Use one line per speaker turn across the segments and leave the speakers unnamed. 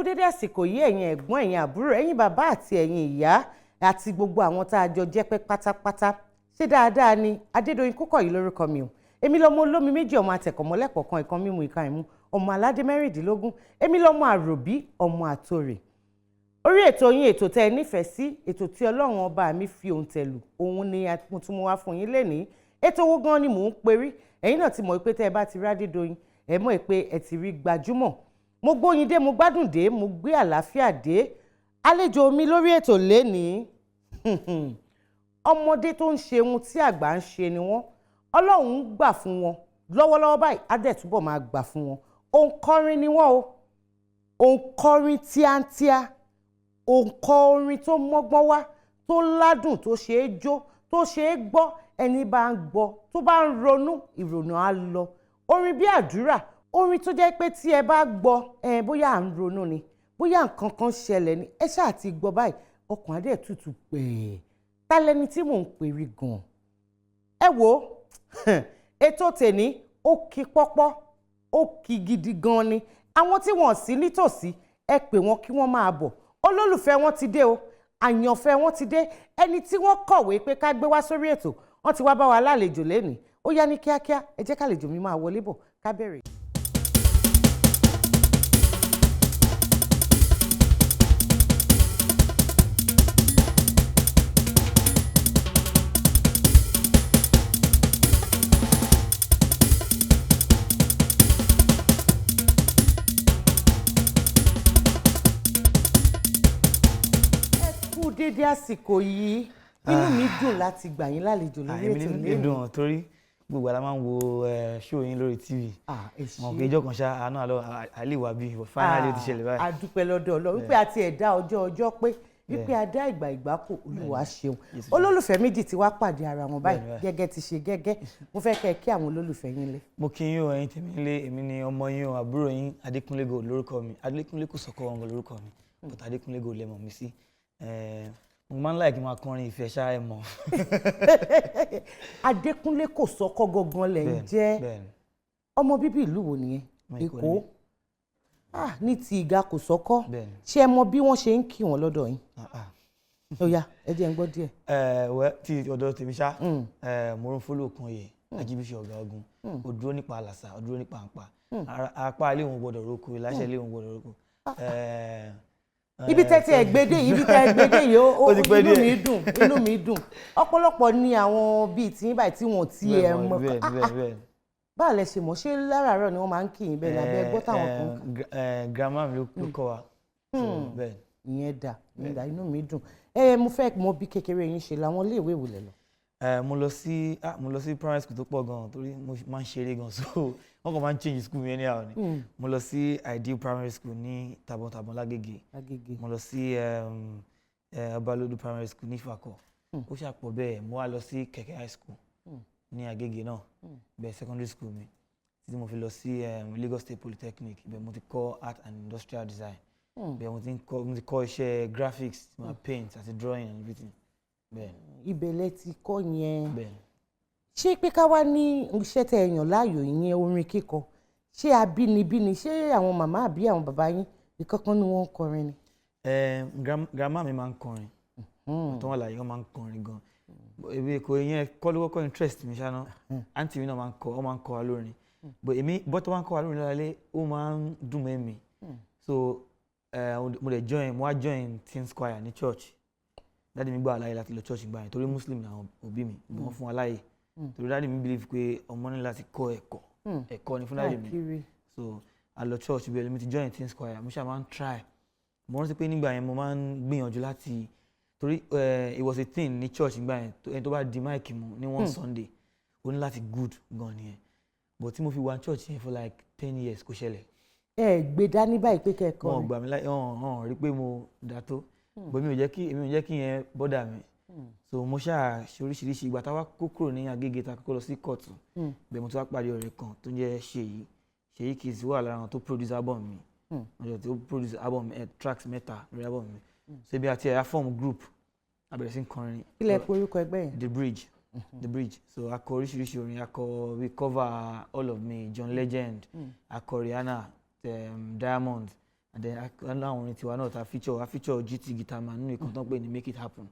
Kú dédé àsìkò yìí, ẹ̀yin ẹ̀gbọ́n, ẹ̀yin àbúrò, ẹ̀yin bàbá àti ẹ̀yin ìyá àti gbogbo àwọn tá a jọ jẹ́ pé pátápátá. Ṣé dáadáa ni? Adédoyin Kúkọ̀yí lórúkọ mi o. Èmi lọmọ olómi méjì, ọmọ atẹ̀kọ̀mọ́lẹ́pọ̀ kan, ìkan mímu, ìkan ìmú, ọmọ aládé 16. Èmi lọmọ àròbí, ọmọ àtòrè. Orí ètò yín, ètò tẹ́ ẹ nífẹ̀ẹ́ sí, ètò tí Ọlọ́run ọba mi fi òun tẹ̀lù, òun ni mo tún mú wá fún yín lénìí. Ètò owó gan ni mò ń perí. Ẹ̀yin náà ti mọ̀ pé tẹ́ ẹ bá ti rí Adédoyin, ẹ mọ̀ pé ẹ ti rí gbajúmọ̀. Mo gbóyin dé, mo gbádùn dé, mo gbé àlàáfíà dé. Àlejò mi lórí ètò lénìí, ọmọdé tó ń ṣe ohun tí àgbà ń ṣe ni wọ́n. Ọlọ́run ń gbà fún wọn lọ́wọ́lọ́wọ́ báyìí, á dẹ̀ túbọ̀ máa gbà fún wọn. Òǹkọrin ni wọ́n o, òǹkọrin tíátíá, òǹkọ orin tó mọ́gbọ́n wá, tó ládùn, tó ṣe é jó, tó ṣe é gbọ́. Ẹni bá ń gbọ́, tó bá ń ronú, ìrònú á lọ. Orin bí àdúrà, orin tó jẹ́ pé tí ẹ bá gbọ́ ẹ, bóyá à ń ronú ni, bóyá nǹkan kan ṣẹlẹ̀ ni, ẹ ṣáà ti gbọ́ báyìí, ọkàn á dẹ̀ tutù pẹ̀ẹ́. Ta lẹni tí mò ń pèrè gan-an? Ẹ wo ètò tèní, ó kí pọ́pọ́, ó kí gidi gan ni. Àwọn tí wọ́n sí nítòsí, ẹ pè wọ́n kí wọ́n máa bọ̀. Olólùfẹ́ wọn ti dé o, àyànfẹ́ wọn ti dé. Ẹni tí wọ́n kọ̀wé pé ká gbé wá sórí ètò, wọ́n ti wá bá wa lálejò lénìí. Ó yá ní kíákíá, ẹ jẹ́ kálejò mi máa wọlé bọ̀, ká bẹ̀rẹ̀. Ẹ kú dédé àsìkò yìí. Inú mi dùn láti gbà yín lálejò lórí
Èmi
ètò
ní
lénìí.
dùn torí gbogbo àlá máa ń wo show yín lórí TV.
Ah, ẹ ṣé.
Mọ̀ pé ìjọ kan ṣá àánú àlọ́ àlè wà bí, but finally ó ti ṣẹlẹ̀ báyìí.
A dúpẹ́ lọ́dọ̀ Ọlọ́run wípé a ti ẹ̀dá ọjọ́ ọjọ́ pé wípé a dá ìgbà ìgbà kò. Olúwa ṣeun. Olólùfẹ́ méjì ti wá pàdé ara wọn báyìí. Gẹ́gẹ́ ti ṣe gẹ́gẹ́, mo fẹ́ kẹ́ ẹ kí àwọn olólùfẹ́ yín lé.
Mo kí yín o, ẹ̀yin tèmi lé. Èmi ni ọmọ yín o, àbúrò yín, Adékúnlé Gold lórúkọ mi. Adékúnlé Kòsọ́kọ́ ọ̀ngọ̀ lórúkọ mi, but Adékúnlé Gold lẹ mọ̀ mí sí. Mo máa ń like máa kọrin ìfẹ́ ṣá, ẹ mọ̀.
Adékúnlé Kòsọ́kọ́ gangan lẹ̀ ń jẹ́?
Bẹ́ẹ̀ni.
Ọmọ bíbí ìlú wo nìyẹn?
Ọmọ Èkó
Èkó
ni mí.
Ah, ní ti ìga Kòsọ́kọ́.
Bẹ́ẹ̀ni.
Ṣé ẹ mọ bí wọ́n ṣe ń kí wọn lọ́dọ̀ yín?
Ah, ah.
Ó yá, ẹ jẹ́ n gbọ́ díẹ̀.
Ẹ wẹ́ ti ọ̀dọ̀ tèmi ṣá, mo ń fọlọ́ òkun oyè Ajíbíṣe ọ̀gá ogun, ó dúró nípa àlàsà, ó dúró nípa àǹpa. Apá ilé òun gbọ́dọ̀ roko, ìláṣẹ ilé òun gbọ́dọ̀ roko.
Ibi tẹ́ ti ẹ̀ gbédè yìí, ibi tẹ́ ẹ gbédè yìí,
Ó ti pẹ́
inú
díẹ̀.
mi dùn, inú mi dùn. Ọ̀pọ̀lọpọ̀ ní àwọn bíi tí yín báyìí tí wọ́n ti ẹ̀ mọ̀.
Bẹ́ẹ̀ bẹ́ẹ̀.
Báwo lẹ ṣe mọ̀? Ṣé láràárọ̀ ni wọ́n máa ń kí yín bẹ́ẹ̀ ni, àbí ẹ gbọ́ táwọn kan kà?
Grandma mi ló kọ́ wa. So, bẹ́ẹ̀.
Ìyẹn dà, ìyẹn dà, inú mi dùn. Ẹ mo fẹ́ mọ̀ bí kékeré yín ṣe làwọn iléèwé wò lẹ lọ.
Mo lọ sí primary school tó pọ̀ gan torí mo máa ń ṣeré gan, so wọ́n kàn máa ń change school mi anyhow ni. Mo lọ sí Ideal Primary School ní Tàbọ̀ntàbọ̀n lágége.
Agége.
Mo lọ sí Ọbalódù Primary School ní Ìfàkọ̀. Ó ṣàpọ̀ bẹ́ẹ̀. Mo wá lọ sí Kẹ̀kẹ́ High School ní Agége náà, bẹ́ẹ̀ secondary school mi, títí mo fi lọ sí Lagos State Polytechnic. Ibẹ̀ mo ti kọ́ art and industrial design. Ibẹ̀ mo ti kọ́ iṣẹ́ graphics, ma paint àti drawing and everything bẹ́ẹ̀.
Ibẹ̀ lẹ ti kọ́ yẹn?
Bẹ́ẹ̀.
Ṣé pé ká wá ní iṣẹ́ tẹ́ ẹ yàn láàyò ìyẹn orin kíkọ, ṣé abínibí ni? Ṣé àwọn màmá àbí àwọn bàbá yín, ìkankan ni wọ́n ń kọrin ni?
Grandma mi máa ń kọrin tó wà láyé, wọ́n máa ń kọrin gan. Èmi kò, yẹn kọ́ ló kọ́kọ́ interest mi ṣáná. Àǹtí mi náà máa ń kọ, wọ́n máa ń kọ wa lórin, but èmi bọ́ tó máa ń kọ wa lórin lálẹ́, ó máa ń dùn mọ́ mi. So mo dẹ̀ join, mo wá join teens choir ní church. Daddy mi gbà wá láyè láti lọ church gbà yẹn torí Muslim làwọn òbí mi, but wọ́n fún wa láyè torí daddy mi believe pé ọmọ ní láti kọ́ ẹ̀kọ́, ẹ̀kọ́ ni fún daddy mi.
Káàkiri.
So a lọ church, bẹ́ẹ̀ mi ti join teens choir. Mo ṣáà máa ń try. Mo rántí pé nígbà yẹn mo máa ń gbìyànjú láti torí it was a thing ní church nígbà yẹn, ẹni tó bá di mic mú ní one Sunday, ó ní láti good gan nìyẹn. But tí mo fi wà ní church yẹn for like 10 years, kò ṣẹlẹ̀.
Ẹ gbé dání báyìí pé kẹ́ ẹ
Wọn ò
kọrin?
gbà mí láyè, wọn hàn rí pé mo dà tó, but èmi ò jẹ́ kí yẹn bother mi. So mo ṣáà ṣe oríṣiríṣi. Ìgbà táwa kó kúrò ní Agége, ta kọ́kọ́ lọ sí Kọ̀tún, bẹ́ẹ̀ mo tún wá pàdé ọ̀rẹ́ kan tó ń jẹ́ Ṣèyí. Ṣèyí Kìsì wà lára àwọn tó produce album mi, ọjọ́ tó produce album tracks mẹ́ta lórí album mi. So ibi àti ẹ̀yà form group, a bẹ̀rẹ̀ sí ń kọrin.
Kí lẹ pe orúkọ ẹgbẹ́ yẹn?
The Bridge, The Bridge. So a kọ oríṣiríṣi orin. A kọ, we cover All of Me, John Legend, a kọ Rihanna, Diamond, And then a ní àwọn orin tiwa náà ta feature. A feature GT Guitar Man nínú ìkan tó ń pè ní Make It Happen.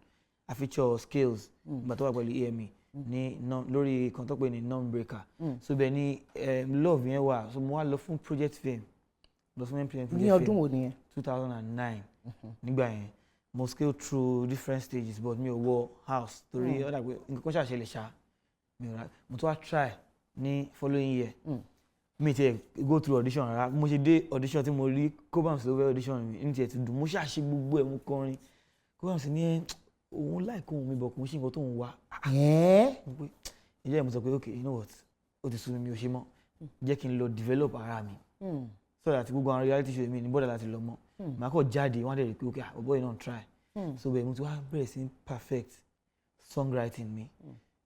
A feature Scales ìgbà tó wà pẹ̀lú AME ní lórí ìkan tó pè ní Non Breaker. So bẹ́ẹ̀ ni love yẹn wà. So mo wá lọ fún Project Fame, lọ fún MTN Project
Ní
Fame.
Ọdún wo nìyẹn?
2009. Nígbà yẹn mo scale through different stages, but mi ò wọ house torí ó dà pé nǹkan kan ṣàṣẹlẹ̀ ṣá, mi ò rà. Mo tún wá try ní following year. Mi tiẹ̀ go through audition rárá. Mo ṣe dé audition tí mo rí Cobhams ló fẹ́ audition mi, ní tiẹ̀ ti dùn. Mo ṣàṣe gbogbo ẹ̀, mo kọrin. Cobhams ní ẹ òun like ohùn mi, bọ̀ kò ń ṣe nǹkan tó ń wá. Mo pé ìjẹ́, mo sọ pé, "Okay, you know what, ó ti sú mi, mi ò ṣe mọ́, jẹ́ kí n lọ develop ara mi," so that gbogbo àwọn reality show mi ní bọ́dà láti lọ mọ́, màá kọ́ jáde, wọ́n á dẹ̀ rí pé, okay, ah, boy náà try. So bẹ́ẹ̀ mo ti wá bẹ̀rẹ̀ sí perfect songwriting mi.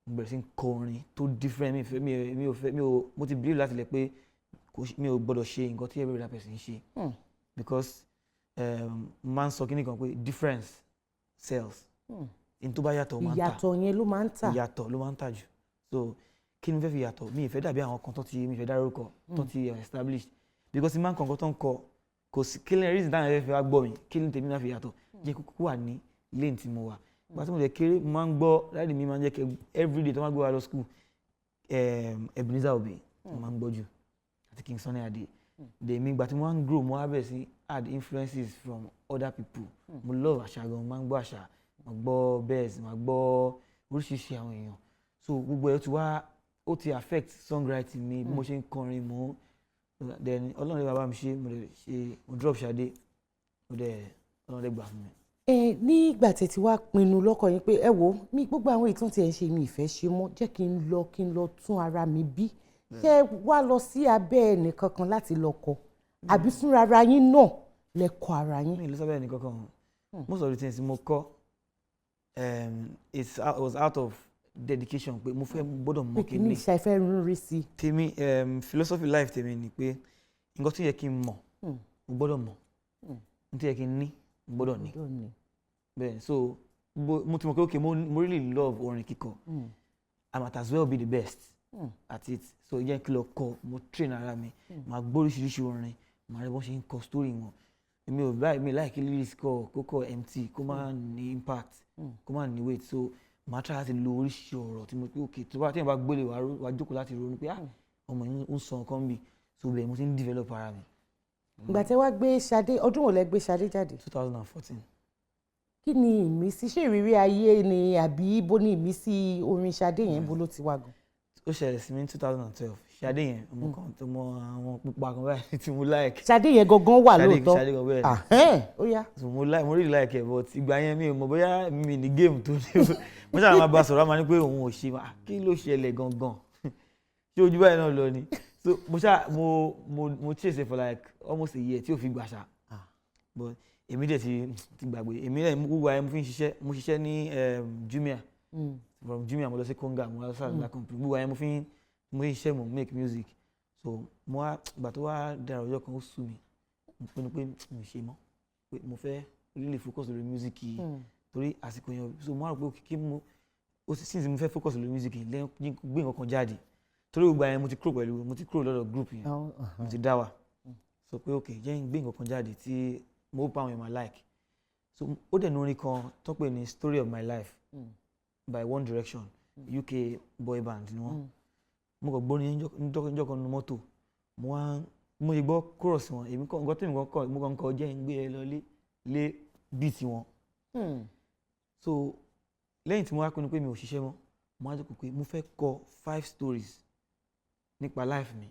Mo bẹ̀rẹ̀ sí kọ orin tó different. Mi fẹ́ mi ò fẹ́ mi ò mo ti believe láti lẹ̀ pé mi ò gbọ́dọ̀ ṣe nǹkan tí every other person ń ṣe, because máa ń sọ kíní kan pé difference sells. N tó bá yàtọ̀, ó máa ń tà.
Ìyàtọ̀ yẹn ló máa ń tà.
Ìyàtọ̀ ló máa ń tà jù. So kí ni mo fẹ́ fi yàtọ̀? Mi ì fẹ́ dàbí àwọn kan tó ti, mi ì fẹ́ dárúkọ, tó ti established, because máa ń kọ nǹkan tó ń kọ, kò sí kí ni reason táwọn ẹ̀fẹ́ wá gbọ́ mi. Kí ni tèmi náà fi yàtọ̀? Jẹ́ kúkú wà ní lane tí mo wà. Ìgbà tí mo jẹ́ kéré, mo máa ń gbọ́ daddy mi máa ń jẹ́ kí everyday tó máa ń gbé wa lọ school, Ebenezer Obey mo máa ń gbọ́ jù àti King Sunny Adé. Dèmi ìgbà tí mo máa ń grow, mo wá bẹ̀rẹ̀ sí add influences from other people. Mo love Àṣà gan, mo máa ń gbọ́ Àṣà, mo gbọ́ Bez, mo gbọ́ oríṣiríṣi àwọn èèyàn. So gbogbo ẹ̀ ti wá, ó ti affect songwriting mi, bí mo ṣe ń kọrin. Mo then Ọlọ́run lè bá mi ṣe, mo lè ṣe, mo drop Ṣadé, mo dẹ̀, Ọlọ́run lè gbà fún mi.
Ẹ nígbà tí ẹ ti wá pinnu lọ́kàn yín pé ẹ wo mi, gbogbo àwọn ìtàn tí ẹ ń ṣe, mi ìfẹ́ ṣe mọ́, jẹ́ kí n lọ tún ara mi bí, ṣé ẹ wá lọ sí abẹ́ ẹnìkankan láti lọ kọ, àbí fúnra ara yín náà lẹ kọ ara yín?
Mi ò lọ sábẹ́ ẹnì kankan. Most of the things mo kọ́, it was out of dedication pé mo fẹ́ gbọ́dọ̀ mọ̀
pé kí ní
kíní.
ìṣe ìfẹ́ ń rí sí i.
Tèmi, philosophy life tèmi ni pé nǹkan tó yẹ kí n mọ̀, mo gbọ́dọ̀ mọ̀. Nǹkan tó yẹ kí n ní, mo gbọ́dọ̀ ní.
Gbọ́dọ̀ ní.
Bẹ́ẹ̀, so mo ti mọ̀ pé okay, mo really love orin kíkọ. I might as well be the best at it. So jẹ́ kí n lọ kọ́, mo train ara mi, màá gbọ́ oríṣiríṣi orin, màá rí bọ́n ṣe ń kọ story wọn. Èmi ò báyìí, mi like lyrics kọ kó kọ empty, kó má ní impact, kó má ní weight. So màá try láti lo oríṣiríṣi ọ̀rọ̀ tí mo pé okay, tó bá tí èèyàn bá gbélé, wàá jókòó láti ronú pé, ah, ọmọ yìí ń sọ nǹkan bì. So bẹ́ẹ̀ mo ti ń develop ara mi.
Ìgbà tí wàá gbé Ṣadé, ọdún wo lẹ gbé Ṣadé jáde?
2014.
Kí ni ìmísí? Ṣé ìrírí ayé ni, àbí bó ní ìmísí orin Ṣadé yẹn, bó ló ti wá gan?
Ó ṣẹlẹ̀ sí mi ní 2012. Ṣadé yẹn, ọmọ kan tó mọ àwọn pupa kan báyìí tí mo like.
Ṣadé yẹn gangan wà
Ṣadé.
Lóòótọ́?
Ṣadé gan, bẹ́ẹ̀ ni.
Ahẹ́n, ó yá.
So mo like, mo really like ẹ, but ìgbà yẹn mi ò mọ̀ bóyá mi ní game tó ní. Mo ṣáà máa bá a sọ̀rọ̀, a máa ní pé òun ò ṣe. Ah, kí ló ṣẹlẹ̀ gangan? Ṣé ojú báyìí náà lọ ni? So mo ṣáà mo chase for like almost a year tí ò fi gbà ṣá. But èmi dẹ̀ ti gbàgbé. Èmi dẹ̀ gbogbo àyẹ̀ mo fi ń ṣiṣẹ́. Mo ṣiṣẹ́ ní Jumia. From Jumia mo lọ sí Konga, mo lọ sí àdúrà company. Gbogbo àyẹ̀ mo fi ń ṣiṣẹ́, mo make music. So mo wá ìgbà tó wá dára, ọjọ́ kan ó sú mi, mo pinnu pé mi ò ṣe mọ́, pé mo fẹ́ really focus lórí music yìí, torí àsìkò yẹn. So mo wá rò pé kí mo ó sì, since mo fẹ́ focus lórí music yìí, lẹ́yìn gbé nǹkan kan jáde, torí gbogbo àyẹ̀ mo ti kúrò pẹ̀lú, mo ti kúrò lọ́dọ̀ group yẹn, mo ti dá wà. So pé ok, jẹ́ n gbé nǹkan kan jáde tí mo bá àwọn èèyàn máa like. So ó dẹ̀ ní orin kan tó pè ní Story of My Life by One Direction, UK boy band ni wọ́n. Mo kàn gbọ́ ní níjọ́ kan nínú mọ́tò, mo wá mo ṣe gbọ́ chorus wọn, èmi kọ́ nǹkan tèmi kọ́, mo kàn kọ́, jẹ́ n gbé ẹ lọ lé lé beat wọn. So lẹ́yìn tí mo wá pinnu pé mi ò ṣiṣẹ́ mọ́, mo wá jókòó pé mo fẹ́ kọ five stories nípa life mi.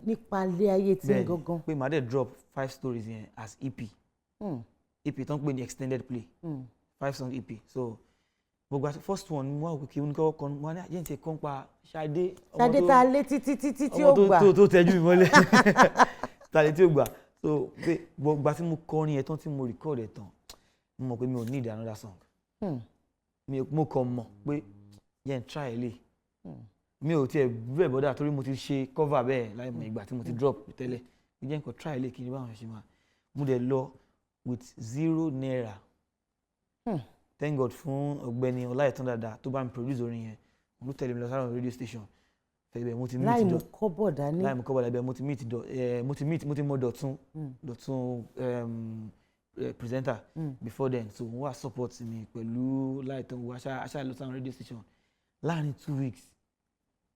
Nípa ilé ayé tí ń
Bẹ́ẹ̀ni,
gangan.
Pé màá dẹ̀ drop five stories yẹn as EP. EP tó ń pè ní extended play. Five song EP. So gbogbo àti first one, mo wá wò kí n kọ́ kọ́, mo wá ní àjẹ́ ní ti kọ́ ń pa Ṣadé, ọmọ
Ṣadé tá a lé títí títí tí ó
ọmọ
gbà.
tó tẹ́jú mi mọ́lẹ̀, tàlẹ́ tí ó gbà. So pé gbogbo àti mo kọrin yẹn tán, tí mo record ẹ̀ tán, mo mọ̀ pé mi ò need another song. Mi mo kàn mọ̀ pé yẹn try ẹ̀ lè. Mi ò tiẹ̀ bẹ́ẹ̀ bọ́dà, torí mo ti ṣe cover bẹ́ẹ̀ láì mọ̀ ìgbà tí mo ti drop tẹ́lẹ̀. Jẹ́ nǹkan try ẹ̀ lè, kí ni báwọn ṣe máa. Mo dẹ̀ lọ with ₦0. Thank God fún Ọ̀gbẹ́ni Ọláìtàn Dada tó bá mi produce orin yẹn. Òun ló tẹ̀lé mi lọ sára radio station. So ibẹ̀ mo ti meet
Láì mú kọ́bọ̀ dání.
Láì mú kọ́bọ̀ dání. Ibẹ̀ mo ti meet mo ti meet, mo ti mọ Dọ̀tun, Dọ̀tun presenter before then. So wọ́n wá support mi pẹ̀lú láìtọ́ wọ́n aṣá lọ sáwọn radio station láàrin 2 weeks.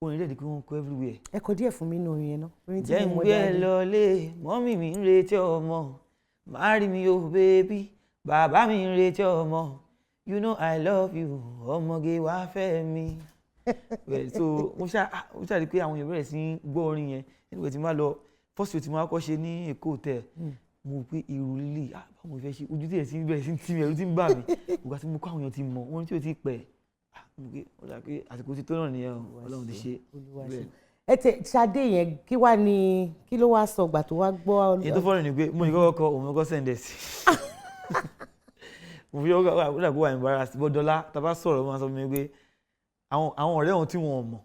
Orin rẹ̀ di pé wọ́n kọ everywhere.
Ẹ kọ díẹ̀ fún mi nínú orin yẹn náà, orin tí
Jẹ́
mo
ń
mọ̀
gbé ẹ
dáadáa.
lọlé, mummy mi ń retí ọmọ, má rí mi o baby, bàbá mi ń retí ọmọ, you know I love you, ọmọge wàá fẹ́ mi. Well, so mo ṣáà rí i pé àwọn èèyàn bẹ̀rẹ̀ sí í gbọ́ orin yẹn nígbà tí mo bá lọ first show tí mo kọ́kọ́ ṣe ní Èkó Hotel. Mo pé irú lílì, ah, báwo mo fẹ́ ṣe? Ojú tí ẹ̀ sí bẹ̀rẹ̀ sí ń tì mí, ẹ̀rù tí ń bà mí. Ìgbà tí mo kọ́, àwọn èèyàn ti mọ̀ orin tí ò ti pẹ́. Ah, mo pé ó dà pé àsìkò ti tó náà nìyẹn o. Ọlọ́run ti ṣe.
Olúwa ṣe.
Bẹ́ẹ̀.
Ẹ tẹ Ṣadé yẹn, kí wá ní, kí ló wá sọ gbà tó wá gbọ́?
Èyí tó fọ́nrán ni pé mo ní kọ́kọ́ kọ òun kọ́kọ́ send ẹ̀ sí mo fi ọkọ̀ ó dà kó wà embarrassed, but dọ́là tá a bá sọ̀rọ̀, wọ́n máa sọ fún mi pé àwọn ọ̀rẹ́ òun tí wọ́n mọ̀,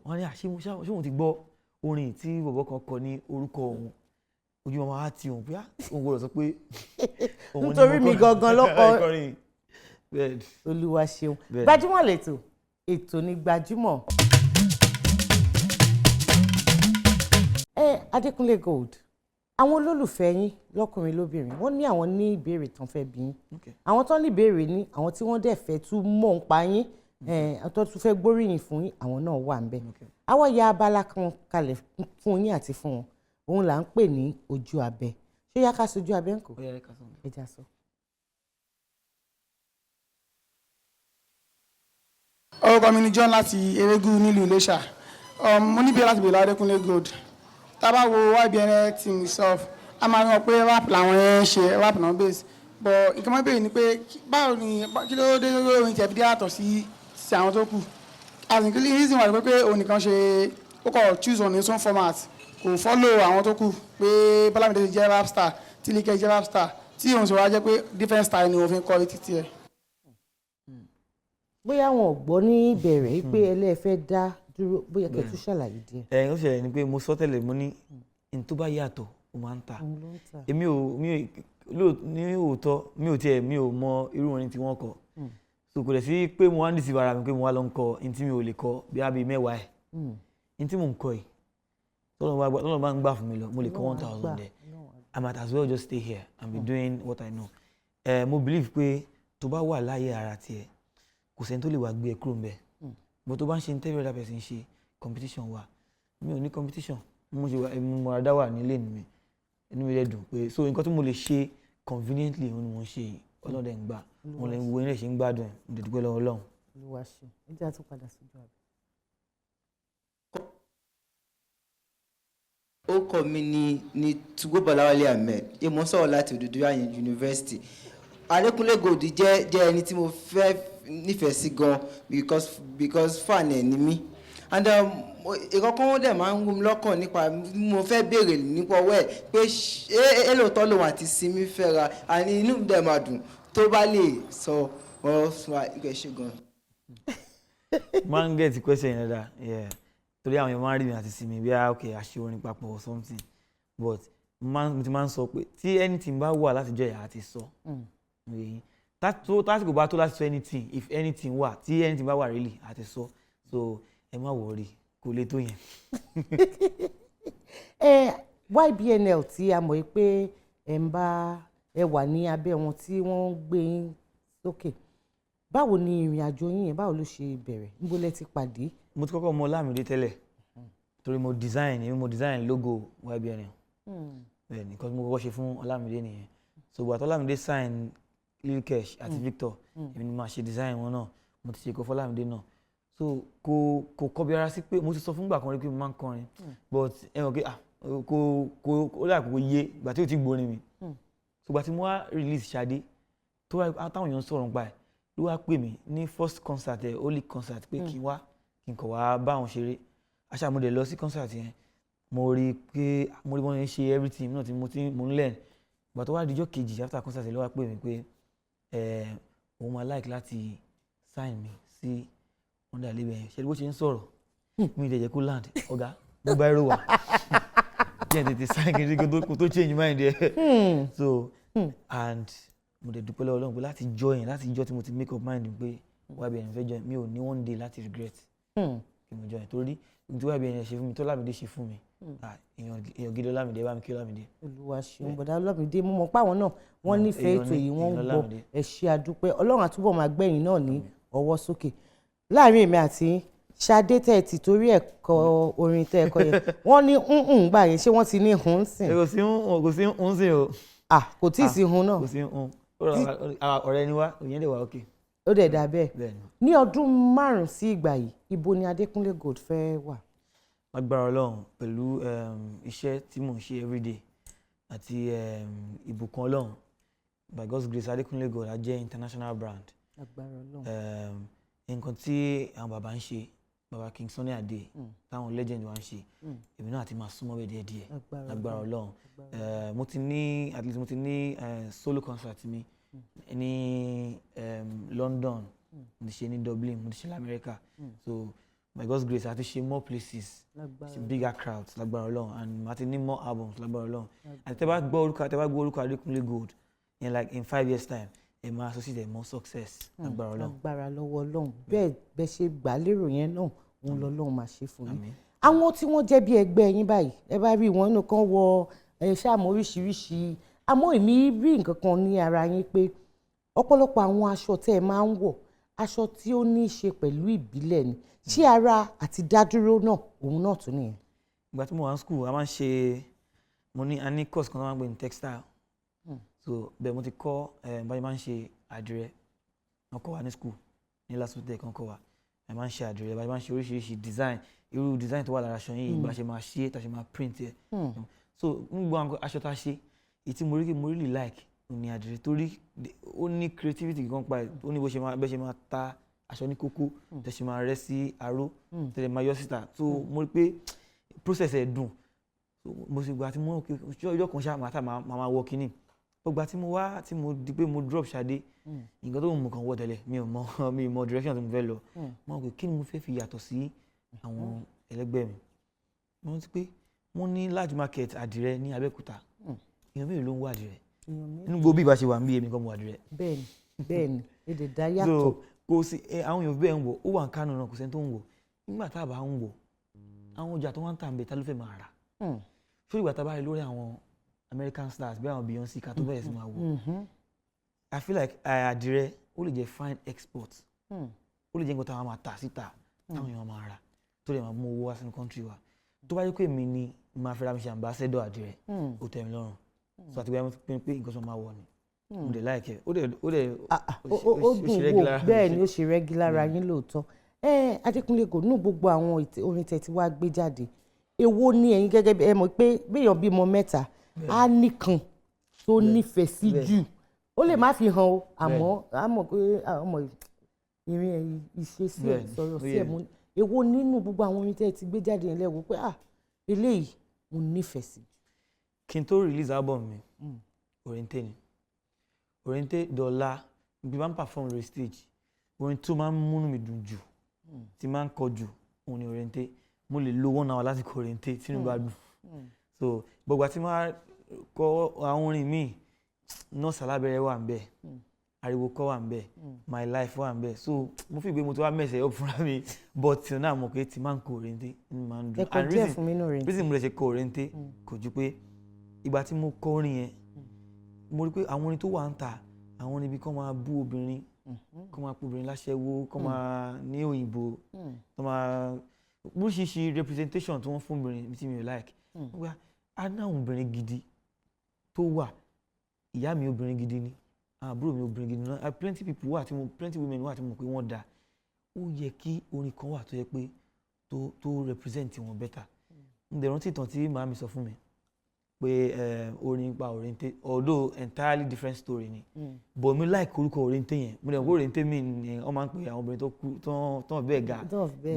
wọ́n ní àṣé ṣé òun ti gbọ́ orin tí bọ̀bọ̀ kan kọ ní orúkọ òun? Ojú wọn máa ti òun pé ah, òun gbọ́dọ̀ sọ pé òun ni
Nítorí
mo
mi gangan ló kọ.
kọrin bẹ́ẹ̀.
Olúwa ṣeun.
Bẹ́ẹ̀.
Gbajúmọ̀ lẹ́tọ̀, ètò ní Gbajúmọ̀. Ẹ Adékúnlé Gold, àwọn olólùfẹ́ yín lọ́kùnrin lóbìnrin, wọ́n ní àwọn ní ìbéèrè tán fẹ́ bí yín. Àwọn tó ní ìbéèrè ní àwọn tí wọ́n dẹ̀ fẹ́ tún mọ̀ ń pa yín, àwọn tó tún fẹ́ gbóríyìn fún yín, àwọn náà wà ńbẹ̀. Àwa ya abala kan kalẹ̀ fún yín àti fún wọn, òun là ń pè ní ojú abẹ. Ṣé yá ká sojú abẹ ń kó?
Ó yá, ẹ ká sọ.
Ẹ já sọ.
Orúkọ mi ni John láti Erégún nílùú Iléṣà. Mo ní bí láti bèèrè Adékúnlé Gold. Tá a bá wo YBNL team itself, a máa rí wọn pé rap làwọn yẹn ń ṣe, rap náà base, but nǹkan máa bèèrè ni pé báwo ni, kí ló dé lórí orin tẹ̀ fi dé yàtọ̀ sí ti àwọn tó kù? As in, kí reason wà ní pé òun nìkan ṣe, ó kọ̀ choose on his own format, kò follow àwọn tó kù, pé Bọ́lámídé jẹ́ rap star, tí Like jẹ́ rap star, tí òun sì wá jẹ́ pé different style ni òun fi ń kọ títí ẹ̀.
Bóyá wọn ò gbọ́ ní ìbẹ̀rẹ̀ pé ẹlẹ́ẹ̀fẹ́ dá dúró, bóyá kẹ́ tún ṣàlàyé díẹ̀.
Ẹ ó ṣẹlẹ̀ ni pé mo sọ tẹ́lẹ̀, mo ní n tó bá yàtọ̀ ó máa ń tà.
Òun ló ń tà.
Èmi ò mi ò ní òótọ́, mi ò tiẹ̀ mi ò mọ irú orin tí wọ́n kọ, so kò dẹ̀ sí pé mo wá ń dìsí ara mi pé mo wá lọ ń kọ n tí mi ò lè kọ bí abi 10 ẹ̀. N tí mò ń kọ yìí, tọ́lọ́run bá ń gbà fún mi lọ, mo lè kọ 1,000 dẹ̀. I might as well just stay here and be doing what I know. Mo believe pé tó bá wà láyé ara tiẹ̀, kò sẹ́ni tó lè wá gbé ẹ kúrò ńbẹ̀, but tó bá ń ṣe ní every other person ṣe, competition wà. Mi ò ní competition. Mo ṣe wà, mo ra dá wà nílé mi, inú mi dẹ̀ dùn pé so nǹkan tí mo lè ṣe conveniently, òun ni mo ń ṣe yìí. Ọlọ́run dẹ̀ ń gbà mo lè wo ilé ṣe ń gbádùn ẹ̀. Mo dẹ̀ dúpẹ́ lọ́wọ́ Ọlọ́run.
Olúwa ṣe. Ẹ jẹ́ àtúpadà sójú abẹ.
Orúkọ mi ni Tugo Bọ́láwálé Ahmed. Mo ń sọ̀rọ̀ láti Odùduwà University. Adékúnlé Gold jẹ́ ẹni tí mo fẹ́ nífẹ̀ẹ́ sí gan because fan ẹ̀ ni mí, and ìkọ̀kan wọn dẹ̀ máa ń wú mi lọ́kàn nípa mo fẹ́ béèrè nípa ọwọ́ ẹ̀ pé ṣé lóòótọ́ lòun àti Simi fẹ́ra? And inú mi dẹ̀ máa dùn tó bá lè sọ ọ fún wa ìgbẹ́ ṣe gan.
Máa ń get question yẹn dáadáa, yeah, torí àwọn èèyàn máa ń rí mi àti Simi bí i okay, a ṣe orin papọ̀ or something, but mo ti máa ń sọ pé tí anything bá wà látijọ́ yà á ti sọ. Yìí tásìkò bá tó láti sọ anything, if anything wà, tí anything bá wà really, á ti sọ. So ẹ má worry, kò lè tó yẹn.
Ẹ YBNL tí a mọ̀ pé ẹ ń bá ẹ wà ní abẹ́ wọn tí wọ́n ń gbé yín sókè, báwo ni ìrìn àjò yín yẹn, báwo ló ṣe bẹ̀rẹ̀? Níbo lẹ ti pàdé?
Mo ti kọ́kọ́ mọ Ọlámídé tẹ́lẹ̀ torí mo design, èmi mo design logo YBNL. Bẹ́ẹ̀ ni, nǹkan tí mo kọ́kọ́ ṣe fún Ọlámídé nìyẹn. So gbàtọ́ Ọlámídé sign Lil Kesh àti Victor, èmi ni màá ṣe design wọn náà. Mo ti ṣe kọ́ fọlámídé náà, so kò kọbi ara sí pé mo ti sọ fúngbà kan rí pé mo máa ń kọrin, but ẹ mọ̀ pé ah, kò ó dà, kò yé ìgbà tí ò ti gbórin mi. So ìgbà tí mo wá release Ṣadé, tó wá táwọn èèyàn ń sọ̀rọ̀ nípa ẹ̀, ló wá pè mí ní first concert ẹ̀, only concert, pé kí n wá, kí n kọ̀ wá bá àwọn ṣeré. Aṣàmúdẹ̀ lọ sí concert yẹn, mo rí i pé mo rí wọ́n ṣe everything náà tí mo ti mo ń learn. Ìgbà tó wá dijọ́ kejì after concert ló wá pè mí pé òun máa like láti sign mi sí under label yẹn. Ṣe bó ṣe ń sọ̀rọ̀, mi ì dẹ̀ jẹ́ kó land. Ọ̀gá mo bá ẹrù wá jẹ́ tètè sign kí n kó tó change mind ẹ̀. So and mo dẹ̀ dúpẹ́ lọ́wọ́ Ọlọ́run pé láti join, láti jọ́ tí mo ti make up mind mi pé YBN fẹ́ join, mi ò ní one day láti regret kí mo join, torí Tí YBNL ṣe fún mi, tó Lámìdé ṣe fún mi. Ah, èèyàn gidi Ọlámìdé, bá mi kí Ọlámìdé.
Olúwa ṣeun, bọ̀dá Ọlámídé. Mo mọ̀ pé àwọn náà wọ́n nífẹ̀ẹ́
èèyàn
ètò
ní-
yìí, wọ́n ń
èèyàn
gbọ́.
Ọlámídé.
Ẹ ṣé, àdúpẹ́. Ọlọ́run àtúbọ̀ máa gbẹ̀yìn náà ní ọwọ́ sókè. Láàrin èmi àti yín, Ṣadé tẹ́ ẹ ti torí ẹ̀ kọ orin tẹ́ ẹ kọ yẹn, wọ́n ní ń gbà yẹn, ṣé wọ́n ti ní hun sìn?
Kò sí ń, kò sí ń sìn o.
Ah, kò tí ì sí hun náà.
Kò sí ń. Ọ̀rẹ́ ni wá, ìyẹn lè wà òkè.
Ó dẹ̀ dà bẹ́ẹ̀.
Bẹ́ẹ̀ ni.
Ní ọdún 5 sí ìgbà yìí, ibo ni Adékúnlé Gold fẹ́ wà?
Lágbára Ọlọ́run, pẹ̀lú iṣẹ́ tí mò ń ṣe everyday àti ìbùkún Ọlọ́run, by God's grace, Adékúnlé Gold á jẹ́ international brand.
Agbára Ọlọ́run.
Nǹkan tí àwọn bàbá ń ṣe, bàbá King Sunny Adé, táwọn legend wa ń ṣe, èmi náà ti máa súnmọ́ bẹ́ẹ̀ díẹ̀ díẹ̀.
Agbára.
Lágbára Ọlọ́run. Mo ti ní, at least mo ti ní solo concert mi ní London, mo ti ṣe ní Dublin, mo ti ṣe lamẹ́ríkà. So by God's grace, a ti ṣe more places,
Lágbára.
ṣe bigger crowds, lágbára Ọlọ́run, and màá ti ní more albums, lágbára Ọlọ́run. Àti tẹ́ bá gbọ́ orúkọ Adékúnlé Gold in like in 5 years time, ẹ máa associate more success, lágbára Ọlọ́run.
Agbára lọ́wọ́ Ọlọ́run. Bẹ́ẹ̀ bẹ́ẹ̀ ṣe gbà lérò yẹn náà, òun lọ́lọ́run máa ṣe fún yín.
Àmín.
Àwọn tí wọ́n jẹ́ bí ẹgbẹ́ yín báyìí, ẹ bá rí wọn inú kan wọ ẹ ṣáàmù oríṣiríṣi, àmọ́ èmi rí nǹkan kan ní ara yín pé ọ̀pọ̀lọpọ̀ àwọn aṣọ tẹ́ ẹ máa ń wọ̀, aṣọ tí ó ní í ṣe pẹ̀lú ìbílẹ̀ ni. Ṣé ara àti dádúró náà òun náà tún nìyẹn?
Ìgbà tí mo wà ní school, a máa ń ṣe, mo ní, a ní course kan tó máa ń pè ní textile. So bẹ́ẹ̀ mo ti kọ́ ẹ báyìí máa ń ṣe àdìrẹ. Wọ́n kọ́ wa ní school ní LASUTECH, kan kọ́ wa ẹ máa ń ṣe àdìrẹ báyìí, máa ń ṣe oríṣiríṣi design, irú design tó wà lára aṣọ yìí, bá ṣe máa ṣe, tá ṣe máa print ẹ. So ń gbọ́ àwọn aṣọ tá a ṣe, èyí tí mo rí, mo really like ní àdìrẹ, torí ó ní creativity gan pa ẹ̀. Ó ní bó ṣe máa, bẹ́ẹ̀ ṣe máa ta aṣọ ní kókó, tẹ̀ ṣe máa rẹ́ sí aró, tẹ̀ lè máa yọ síta. So mo rí pé process ẹ̀ dùn. So mo sì gbà tí mo rò pé ọjọ́ kan ṣá màá tà máa máa wọ kínní. Gbogbo àti mo wá tí mo di pé mo drop Ṣadé, nǹkan tó mú kan wọ tẹ́lẹ̀, mi ò mọ direction tí mo fẹ́ lọ. Mo rò pé kí ni mo fẹ́ fi yàtọ̀ sí àwọn ẹlẹgbẹ́ mi. Mo rántí pé wọ́n ní large market àdìrẹ ní Abẹ́òkúta. Èèyàn mélòó ló ń wá àdìrẹ nínú gbogbo bí ìbá ṣe wà ń bí? Èmi kan mo àdìrẹ.
Bẹ́ẹ̀ni, èdè dá yàtọ̀.
So kò sí ẹ, àwọn èèyàn bẹ́ẹ̀ ń wọ̀. Ó wà ní Kánò náà, kò sẹ́ni tó ń wọ̀. Nígbà tá a bá ń wọ̀, àwọn ọjà tó wá ń tà ń bẹ, ta ló fẹ́ máa rà? Ṣé ìgbà tá a bá rí lórí àwọn American stars bí àwọn Beyonce ká tó bẹ̀rẹ̀ sí máa wọ̀? I feel like àdìrẹ ó lè jẹ́ fine export. Ó lè jẹ́ nǹkan táwọn máa tà síta, táwọn èèyàn máa rà, tó lè máa mú owó wá sínú country wa. Tó bá yẹ pé èmi ni máa fẹ́ra mi ṣe ambassador àdìrẹ, ó tẹ́ mi lọ́rùn. So àti bóyá mo pinnu pé nǹkan tó máa wọ̀ ni mo dẹ̀ like ẹ̀, ó dẹ̀
Ó
ṣe
dùn
rẹ́gí
wò
lára mi.
Bẹ́ẹ̀ ni, ó ṣe rẹ́gí lára yín lóòótọ́. Ẹ Adékúnlé Gold, nínú gbogbo àwọn orin tẹ́ ti wá gbé jáde, èwo ni ẹ̀yin gẹ́gẹ́ bí ẹ mọ̀ pé béèyàn bímọ mẹ́ta, á nìkan tó nífẹ̀ẹ́ sí jù? Ó lè má fi hàn o, àmọ́ á mọ̀ pé ọmọ ìrìn ẹ̀, ìṣesí ẹ̀, sọ̀rọ̀ sí ẹ̀ mú. Èwo nínú gbogbo àwọn orin tẹ́ ti gbé jáde yẹn lẹ́wọ̀ pé, ah, eléyìí mo nífẹ̀ẹ́ sí?
Kí n tó release album mi, Òrèǹté ni. Òrèǹté dọ̀la bí bá ń perform lórí stage, orin tó máa ń múnú mi dùn jù, tí máa ń kọ jù, òun ni Òrèǹté. Mo lè lo 1 hour láti kọ Òrèǹté tínú bá dùn. So gbogbo àti máa kọ àwọn orin míì, Nọ́ọ̀sì Alábẹ́rẹ́ wà ń bẹ̀, Ariwo Kọ́ wà ń bẹ̀, My Life wà ń bẹ̀. So mo fi gbé mo ti wá mess ẹ̀ up fúnra mi, but till now mo pé tí máa ń kọ Òrèǹté, inú máa ń dùn.
Ẹ kọ díẹ̀ fún mi nínú Òrèǹté.
Reason mo lè ṣe kọ Òrèǹté kò ju pé ìgbà tí mo kọ orin yẹn, mo rí pé àwọn orin tó wà ń ta, àwọn orin ibi kọ́ máa bú obìnrin, kọ́ máa pọ̀ obìnrin láṣẹ́wó, kọ́ máa ní òyìnbó tó máa oríṣiríṣi representation tí wọ́n fún obìnrin tí mi ò like. Wọ́n gba a ní àwọn obìnrin gidi tó wà. Ìyá mi obìnrin gidi ni, àwọn àbúrò mi obìnrin gidi ni, plenty people wà tí mo, plenty women wà tí mo mọ̀ pé wọ́n dáa. Ó yẹ kí orin kan wà tó yẹ pé tó represent wọn better. N dẹ̀ rántí ìtàn tí màá mi sọ fún mi pé orin pa Òrèǹté, although entirely different story ni, but mi like orúkọ Òrèǹté yẹn. Mo dẹ̀ mọ̀ pé Òrèǹté mi ni wọ́n máa ń pè àwọn obìnrin tó kú tán bẹ́ẹ̀ ga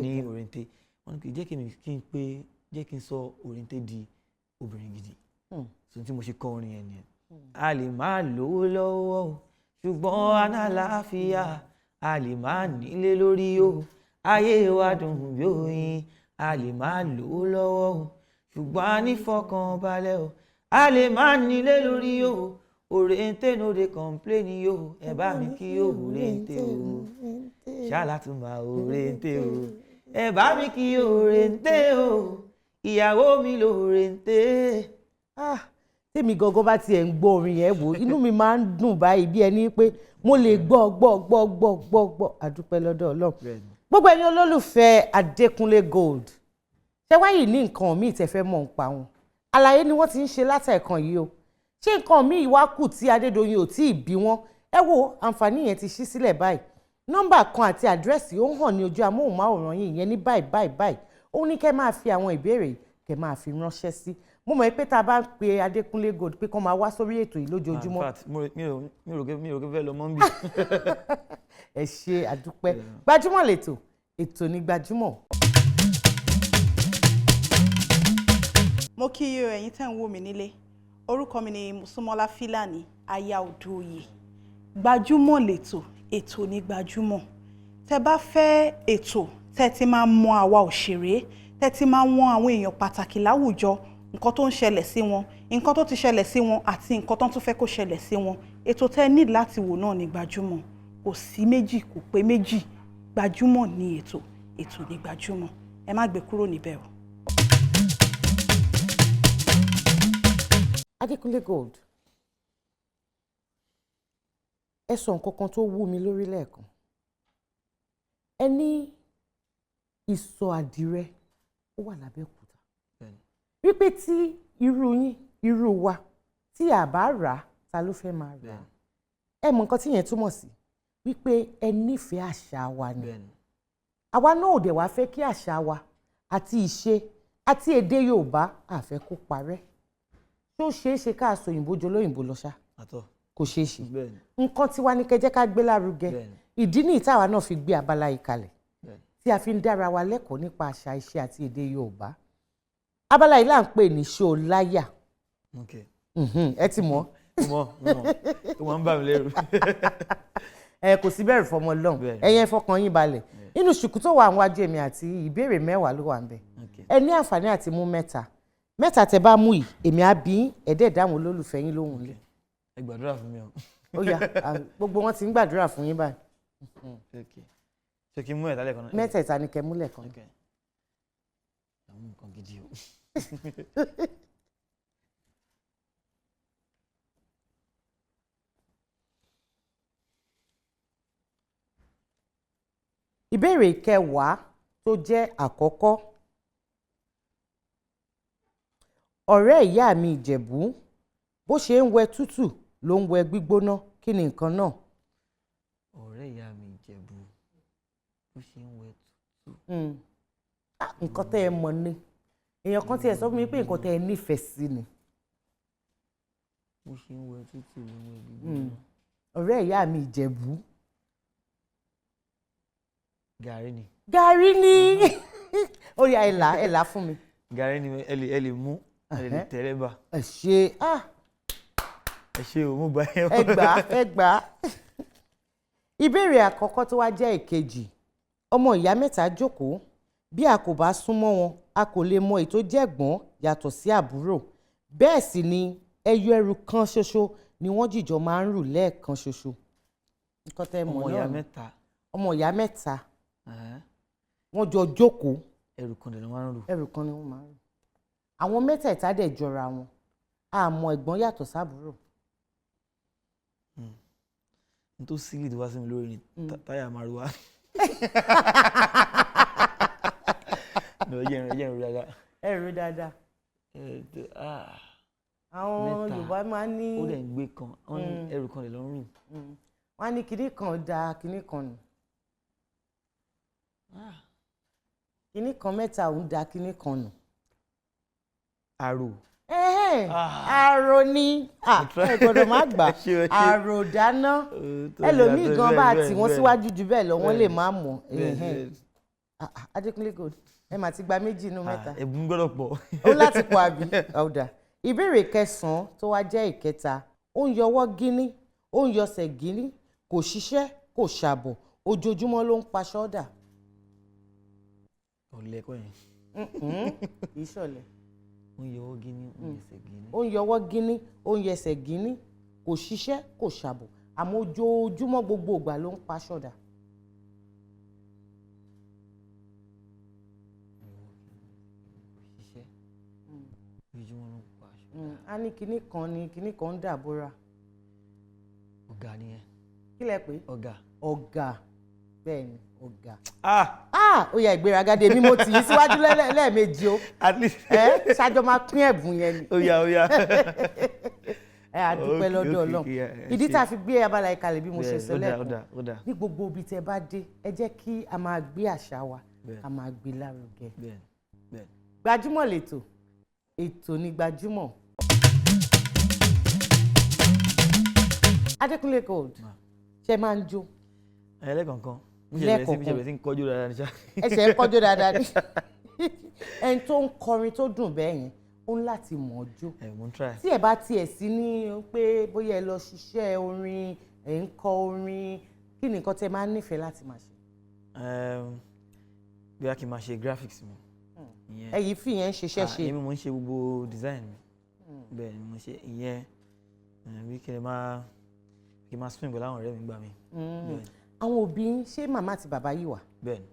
ní Òrèǹté. Wọ́n ní pé jẹ́ kí mi kí n pé jẹ́ kí n sọ Òrèǹté di obìnrin gidi. So tí mo ṣe kọ orin yẹn nìyẹn. A lè máa lówó lọ́wọ́ o, ṣùgbọ́n análáfíà. A lè máa nílé lórí o, ayé wa dùn bí oyin. A lè máa lówó lọ́wọ́ o, ṣùgbọ́n a ní fọkànbalẹ̀ o. A lè máa nílé lórí o, Òrèǹté no dey complain o. Ẹ bá mi kí Òrèǹté o, ṣáàlà tún máa Òrèǹté o. Ẹ bá mi kí òrèǹté o, ìyàwó mi lòrèǹté.
Ah, tèmi gangan bá tiẹ̀ ń gbọ́ orin yẹn wò, inú mi máa ń dùn báyìí bí ẹni pé mo lè gbọ́ gbọ́ gbọ́ gbọ́ gbọ́ gbọ́. Àdúpẹ́ lọ́dọ̀ Ọlọ́run. Gbogbo ẹ̀yin olólùfẹ́ Adékúnlé Gold, ṣé wáyé ní nǹkan míì tẹ́ fẹ́ mọ̀ ń pa wọn? Àlàyé ni wọ́n ti ń ṣe látẹ̀ẹ̀kan yìí o. Ṣé nǹkan míì wá kù tí Adédoyin ò tí ì bí wọn? Ẹ wo àǹfààní yẹn ti ṣí sílẹ̀ báyìí. Nọ́mbà kan àti àdírẹ́sì ó ń hàn ní ojú amóhùnmáwòrán yìí yẹn ní báyìí báyìí báyìí. Ó ní kẹ́ máa fi àwọn ìbéèrè yìí kẹ́ máa fi ránṣẹ́ sí. Mo mọ̀ pé tá a bá ń pe Adékúnlé Gold pé kán máa wá sórí ètò yìí lójoojúmọ́.
In fact, mi ò rò pé fẹ́ lọ mọ́ ń bì.
Ẹ ṣe àdúpẹ́. Gbajúmọ̀ lètò, ètò ní gbajúmọ̀.
Mo kí yín o, ẹ̀yin tẹ́ ń wò mí nílé. Orúkọ mi ni Mùsùnmọ́lá Fílàní, aya Odùoyè. Gbajúmọ̀ lètò, ètò ní gbajúmọ̀. Tẹ́ bá fẹ́ ètò tẹ́ ti máa mọ àwa òṣèré, tẹ́ ti máa wọn àwọn èèyàn pàtàkì láwùjọ, nǹkan tó ń ṣẹlẹ̀ sí wọn, nǹkan tó ti ṣẹlẹ̀ sí wọn àti nǹkan tó tún fẹ́ kó ṣẹlẹ̀ sí wọn, ètò tẹ́ ní láti wò náà ní gbajúmọ̀. Kò sí méjì, kò pé méjì. Gbajúmọ̀ ní ètò, ètò ní gbajúmọ̀. Ẹ má gbé kúrò níbẹ̀ o.
Adékúnlé Gold, ẹ sọ nǹkan kan tó wú mi lórí lẹ́ẹ̀kan. Ẹ ní ìsọ̀ àdìrẹ ó wà lábẹ́òkúta, wípé tí irú yín, irú wa, tí a bá rà á, ta ló fẹ́ máa rà á? Ẹ mọ nǹkan tí yẹn túmọ̀ sí, wípé ẹ nífẹ̀ẹ́ àṣà wa ni. Àwa náà ò dẹ̀ wá fẹ́ kí àṣà wa àti ìṣe àti èdè Yorùbá àfẹ́ kó parẹ́. Ṣó ṣeé ṣe ká sọ òyìnbó jọ lóyìnbó lọ ṣá? Kò ṣeé ṣe. Nǹkan tiwa ní kẹjẹ́ ká gbé lárugẹ. Ìdí nìyí táwa náà fi gbé abala yìí kalẹ̀, tí a fi ń dára wa lẹ́kọ̀ọ́ nípa àṣà, ìṣe àti èdè Yorùbá. Abala yìí là ń pè ní Ṣó Láyà. Ẹ ti mọ̀.
Mo mọ̀, ó máa ń bà mí lẹ́rù.
Ẹ kò sí bẹ̀rù fọmọ lọ́hùn, ẹ̀yin ẹ fọkàn yín balẹ̀. Nínú ṣùkú tó wà níwájú èmi àti ìbéèrè 10 ló wà ń bẹ̀. Ẹ ní àǹfààní àti mú mẹ́ta. Mẹ́ta tẹ bá mú yìí, èmi á bí ẹ̀ẹ́dẹ̀ dáhùn olólùfẹ́ yín lóhùn lé.
Ẹ gbàdúrà fún mi o.
Ó yá, gbogbo wọn ti ń gbàdúrà fún yín báyìí.
Ṣé kí n mú ẹ̀ta lẹ́ẹ̀kan náà?
Mẹ́tẹ̀ẹ̀ta ni kẹ́ mú lẹ́ẹ̀kan.
Àwọn nǹkan gidi o.
Ìbéèrè kẹwàá tó jẹ́ àkọ́kọ́. Ọ̀rẹ́ ìyá mi Ìjẹ̀bú, bó ṣe ń wẹ tútù ló ń wẹ gbígbóná, kí ni nǹkan náà?
Ọ̀rẹ́ ìyá mi Ìjẹ̀bú, bó ṣe ń wẹ tútù.
Nǹkan tẹ́ ẹ mọ̀ ni. Èèyàn kan tí ẹ sọ fún mi pé nǹkan tẹ́ ẹ nífẹ̀ẹ́ sí ni.
Bó ṣe ń wẹ tútù ló ń wẹ gbígbóná.
Ọ̀rẹ́ ìyá mi Ìjẹ̀bú.
Gàrí ni.
Gàrí ni. Ó yá, ẹ là, ẹ là fún mi.
Gàrí ni, ẹ lè mú, ẹ lè tẹ̀lé bá.
Ẹ ṣe ah.
Ẹ ṣe o, mo gbà ẹ.
Ẹ gbà, ẹ gbà. Ìbéèrè àkọ́kọ́ tó wá jẹ́ ìkejì. Ọmọ ìyá mẹ́ta jókòó, bí a kò bá súnmọ́ wọn, a kò lè mọ èyí tó jẹ́ ẹ̀gbọ́n yàtọ̀ sí àbúrò. Bẹ́ẹ̀ sì ni ẹyọ ẹrù kan ṣoṣo ni wọ́n jìjọ máa ń rù lẹ́ẹ̀kan ṣoṣo. Nǹkan tẹ́ mọ̀ náà.
Ọmọ ìyá mẹ́ta.
Ọmọ ìyá mẹ́ta. Wọ́n jọ jókòó.
Ẹrù kan ni wọ́n máa ń rù.
Ẹrù kan ni wọ́n máa ń rù. Àwọn mẹ́tẹ̀ẹ̀ta dẹ̀ jọra wọn. Àmọ́ ẹ̀gbọ́n yàtọ̀ sábúrò.
N tó sílì tó wá sí mi lórí ni táyà márúwá. Ẹ jẹ́ n ro dáadáa.
Ẹ ro dáadáa. Àwọn Yorùbá máa ń ní.
Ó dẹ̀ ń gbé kan, ẹrù kan lè lọ rù.
Wọ́n á ní kinní kan da kinní kan nù. Kinní kan mẹ́ta òun da kinní kan nù.
Àrò.
Àrò ni, ẹ gbọ́dọ̀ má gbà. Àrò dáná. Ẹlòmíì gan bá tì wọ́n síwájú jù bẹ́ẹ̀ lọ, wọ́n lè má mọ̀. Adékúnlé Gold, ẹ mà ti gba méjì inú mẹ́ta.
Ẹ̀bùn gbọ́dọ̀ pọ̀.
Ó láti pọ̀ àbí? Ọ̀dà. Ìbéèrè kẹsàn-án tó wá jẹ́ ìkẹta. Ó ń yọwọ́ gíní, ó ń yọsẹ̀ gíní, kò ṣiṣẹ́, kò ṣàbọ̀, ojoojúmọ́ ló ń pa ṣọ́dà.
Ọ̀lẹ kọ́ yẹn.
Kì í ṣọ̀lẹ.
Ó ń yọwọ́ gíní, ó ń yẹsẹ̀ gíní.
Ó ń yọwọ́ gíní, ó ń yẹsẹ̀ gíní, kò ṣiṣẹ́, kò ṣàbọ̀, àmọ́ ojoojúmọ́ gbogbo ìgbà ló ń pa ṣọ́dà.
Gbajúmọ̀ ló ń pa aṣọ.
A ní kinní kan ní kinní kan ń dàbóra.
Ọ̀gá nìyẹn.
Kí lẹ pé?
Ọ̀gá.
Ọ̀gá, bẹ́ẹ̀ ni, ọ̀gá.
Ah.
Ah, ó yá, ìgbéraga dé mi, mo tì í síwájú lẹ́ẹ̀mejì o.
At least.
Ẹ ṣáájọ máa pín ẹ̀bùn yẹn ni.
Ó yá, ó yá.
Ẹ àdúpẹ́ lọ́dọ̀
Okay,
Ọlọ́run.
okay, yeah, ẹ
Ìdí
ṣé.
tá a fi gbé abala ìkàlẹ̀ bí mo ṣe
Bẹ́ẹ̀,
sọ
ó dáa, ó
lẹ́ẹ̀kan,
dáa, ó dáa.
ní gbogbo ibi tẹ́ bá dé, ẹ jẹ́ kí a máa gbé àṣà wa,
Bẹ́ẹ̀.
a máa gbé lárugẹ.
Bẹ́ẹ̀ bẹ́ẹ̀.
Gbajúmọ̀ lètò, ètò ní gbajúmọ̀. Adékúnlé Gold, ṣe máa ń jó?
Ẹ lẹ́kọ̀ọ̀kan. Mo ṣe bẹ̀rẹ̀ sí mo ṣe
Lẹ́ẹ̀kọ̀ọ̀kan.
bẹ̀rẹ̀ sí ń kọjú dáadáa ní ṣá.
Ẹsẹ̀ ń kọjú dáadáa ní ẹni tó ń kọrin tó dùn bẹ́ẹ̀ yẹn, ó ń láti mọ̀ ọ́ jó.
Ẹ mo ń try.
Tí ẹ bá tiẹ̀ sí ní pé bóyá ẹ lọ ṣiṣẹ́ orin, ẹ̀ ń kọ orin, kí ni nǹkan tẹ máa ń nífẹ̀ẹ́ láti máa ṣe?
Bí a kì í máa ṣe graphics mi. Ìyẹn.
Ẹ yìí fìyẹn ń ṣiṣẹ́
Ah,
ṣe.
èmi mo ń ṣe gbogbo design mi. Bẹ́ẹ̀ ni mo ṣe ìyẹn. Bí kí n máa swing pẹ̀lú àwọn ọ̀rẹ́ mi gbà mí. Bẹ́ẹ̀ ni.
Àwọn òbí yín, ṣé màmá àti bàbá yìí wà?
Bẹ́ẹ̀ ni.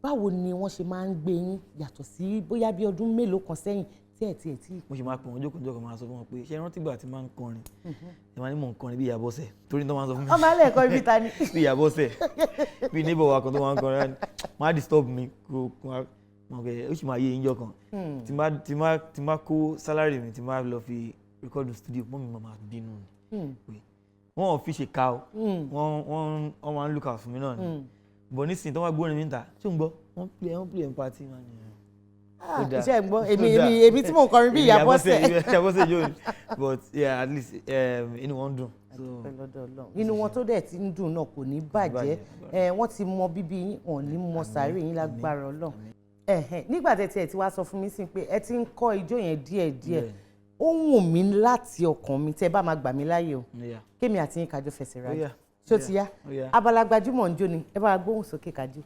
Báwo ni wọ́n ṣe máa ń gbé yín yàtọ̀ sí bóyá bí ọdún mélòó kan sẹ́yìn tí ẹ̀ tiẹ̀ tí?
Mo ṣe máa pè wọ́n jókòó jókòó, máa sọ fún wọn pé ṣé rántí ìgbà tí máa ń kọrin, ẹ máa ní mò ń kọrin bí Ìyá Bọ́sẹ̀, torí tó máa ń sọ fún mi.
Ọmọ alẹ́ ẹ̀kọ́ ibi ta ni?
Bí Ìyá Bọ́sẹ̀, bí neighbor wa kan tó máa ń kọrin, máa disturb mi, kó kó mọ̀ pé ó sì máa yé yín jọ kan. Tí n bá kó salary mi, tí n bá lọ fi record studio, mọ́ mi máa bínú ni pé wọ́n ò fi ṣe ká o, wọ́n máa ń look out fún mi náà ni. But nísìnyí tó wá gbórin mi níta, ṣé ń gbọ́, wọ́n play party máa ní.
Ah,
Ó dáa.
iṣẹ́ ń gbọ́ èmi
Ó dáa.
èmi tí mò ń kọrin bí Ìyá Bọ́sẹ̀.
Ìyá Bọ́sẹ̀ yóò ní, but yeah, at least inú wọn dùn. So
Dúpẹ́ lọ́dọ̀ Ọlọ́run, inú wọn tó dẹ̀ ti ń dùn náà kò ní bàjẹ́.
Bàjẹ́.
Ẹ wọ́n ti mọ bíbí yín, wọn ò ní mọ sàárè yín lágbára Ọlọ́run. Ẹ̀hẹ̀n, nígbà tẹ́ tiẹ̀ ti wá sọ fún mi sí pé ẹ ti ń kọ́ ijó yẹn díẹ̀díẹ̀,
Bẹ́ẹ̀.
ó wù mí láti ọkàn mi, tẹ́ bá máa gbà mí láàyè o,
Yeah.
kémi àti yín kájọ fẹsẹ̀
Ó
rájò.
yá,
Ṣó
ó
ti
yá,
yá?
ó yá.
Abala gbajúmọ̀ ń jó ni, ẹ bá wa gbóhùn sókè kájú.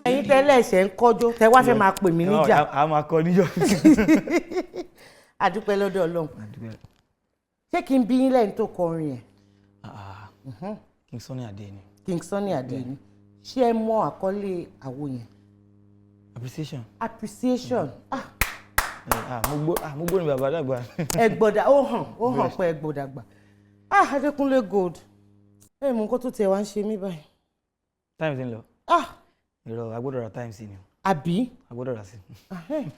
Ẹ̀yin tẹ́lẹ̀ ẹ̀ṣẹ̀ ń kọ́jó, tẹ́ wá fẹ́ máa pè mí níjà.
A máa kọ níjọ.
Àdúpẹ́ lọ́dọ̀ Ọlọ́run. Ṣé kí n bí yín lẹ́yìn tó kọrin yẹn?
King Sunny Adé ni.
King Sunny Adé ni. Ṣé ẹ mọ àkọlé àwo yẹn?
Appreciation.
Appreciation. Ah.
Ah, mo gbọ́ ni bàbá dàgbà.
Ẹ gbọ́dà, ó hàn, ó hàn pé ẹ gbọ́dà gbà. Ah, Adékúnlé Gold, ẹ mọ nǹkan tó tiẹ̀ wá ń ṣe mí báyìí.
Time ti ń lọ.
Ah.
Irọ́, a gbọ́dọ̀ ra time sí ni o.
Àbí?
A gbọ́dọ̀ ra sí.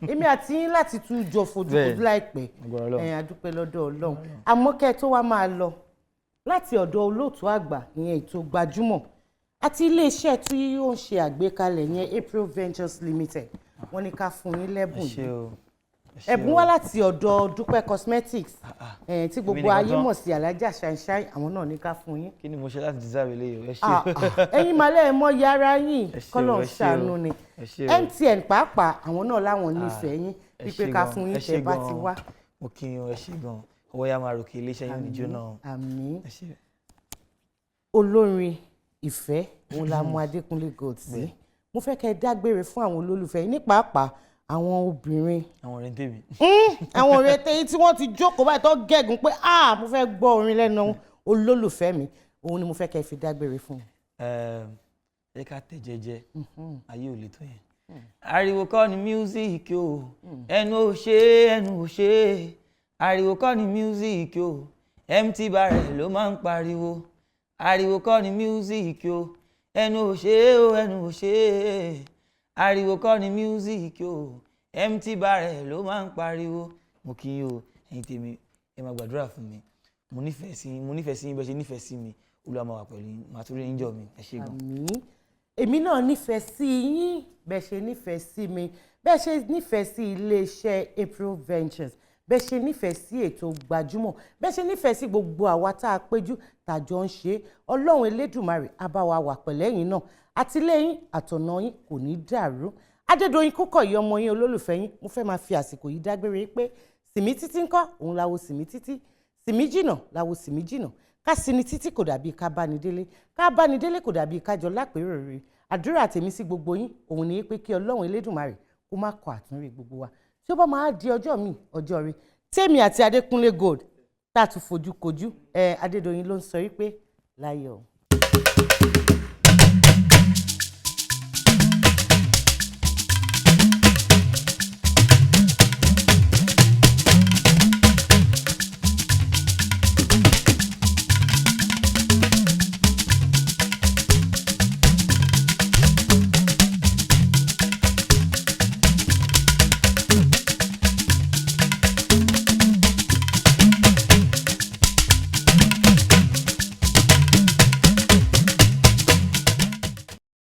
Èmi àti yín láti tún jọ fojú
Bẹ́ẹ̀.
kojú láìpẹ́.
Agbára Ọlọ́run.
Ẹ adúpẹ́ lọ́dọ̀ Ọlọ́run. Àmọ́ kẹ́ ẹ tó wá máa lọ, láti ọ̀dọ̀ olóòtú àgbà ìyẹn ètò gbajúmọ̀ àti iléeṣẹ́ tí ó ń ṣe àgbékalẹ̀ yẹn, April Ventures Limited, wọ́n ní ká fún yín
Ẹ
lẹ́bùn
ṣé
yìí.
o. Ẹ ṣé
Ẹ̀bùn
o.
wá láti ọ̀dọ̀ Dúpẹ́ Cosmetics, tí gbogbo
nìkan
ayé
tán.
mọ̀ sí Alájà Ṣàìṣàì, àwọn náà ní ká fún yín.
Kí ni mo ṣe láti deserve eléyìí o? Ẹ ṣé
Ah,
o.
ah, ẹ̀yin màlẹ́ ẹ̀ mọ́ yàrá yín,
Ẹ ṣé o,
kọ́lọ̀
ẹ ṣé o,
ṣàánú ni.
ẹ ṣé o.
MTN pàápàá, àwọn náà láwọn nífẹ̀ẹ́ yín,
Ẹ
wípé
ṣé
ká
gan,
fún yín
ẹ
tẹ́
ṣé
bá ti
gan.
wá.
Mo kí yín o, ẹ ṣé gan. Ọwọ́ yá máa ròkè, iléeṣẹ́ yín ò ní jóná o.
Àmín.
Ẹ ṣé.
Olórin ìfẹ́ òun la mú Adékúnlé Gold sí. Mo fẹ́ kẹ́ ẹ dágbére fún àwọn olólùfẹ́ yín, ní pàápàá àwọn obìnrin.
Àwọn ọ̀rẹ́ ń tèmi.
Àwọn ọ̀rẹ́ tẹ́yìn tí wọ́n ti jókòó báyìí tó gẹ̀gùn pé ah, mo fẹ́ gbọ́ orin lẹ́nu olólùfẹ́ mi, òun ni mo fẹ́ kẹ́ ẹ fi dágbére fún wọn.
Ẹ ká tẹ̀ jẹ́jẹ́, ayé ò le tó yẹn. Ariwo kọ́ ni music o, ẹnu ò ṣe é, ẹnu ò ṣe é. Ariwo kọ́ ni music o, empty barrel ló máa ń pariwo. Ariwo kọ́ ni music o, ẹnu ò ṣe é o, ẹnu ò ṣe é. Ariwo kọ́ ni music o, empty barrel ló máa ń pariwo. Mo kí yín o, ẹ̀yin tèmi, ẹ máa gbàdúrà fún mi. Mo nífẹ̀ẹ́ sí yín, mo nífẹ̀ẹ́ sí yín bẹ́ẹ̀ ṣe nífẹ̀ẹ́ sí mi. Olúwa máa wà pẹ̀lú yín, màá tún rí yín jọ mi. Ẹ ṣé gan.
Àmín. Èmi náà nífẹ̀ẹ́ sí yín bẹ́ẹ̀ ṣe nífẹ̀ẹ́ sí mi, bẹ́ẹ̀ ṣe nífẹ̀ẹ́ sí iléeṣẹ́ April Ventures, bẹ́ẹ̀ ṣe nífẹ̀ẹ́ sí ètò Gbajúmọ̀, bẹ́ẹ̀ ṣe nífẹ̀ẹ́ sí gbogbo àwa tá a péjú tàjọ ń ṣe é. Ọlọ́run Elédùmarè á bá wa wà pẹ̀lẹ́yìn náà, àtìlẹ́yìn àtọ̀nà yín kò ní dàrú. Adédoyin Kúkọ̀yí, ọmọ yín, olólùfẹ́ yín, mo fẹ́ máa fi àsìkò yìí dágbére pé sìmí títí ńkọ́, òun láwo sìmí títí, sìmí jìnà láwo sìmí jìnà. Ká sinmi títí kò dàbí ká bá ní délé, ká bá ní délé kò dàbí kájọ lápérò rere. Àdúrà tèmi sí gbogbo yín òun ní pé kí Ọlọ́run Elédùmarè kó má kọ àtúnrí gbogbo wa. Tí ó bá máa di ọjọ́ mi, ọjọ́ rí tèmi àti Adékúnlé Gold tá a tún fojú kojú, ẹ Adédoyin ló ń sọ wípé láyọ̀.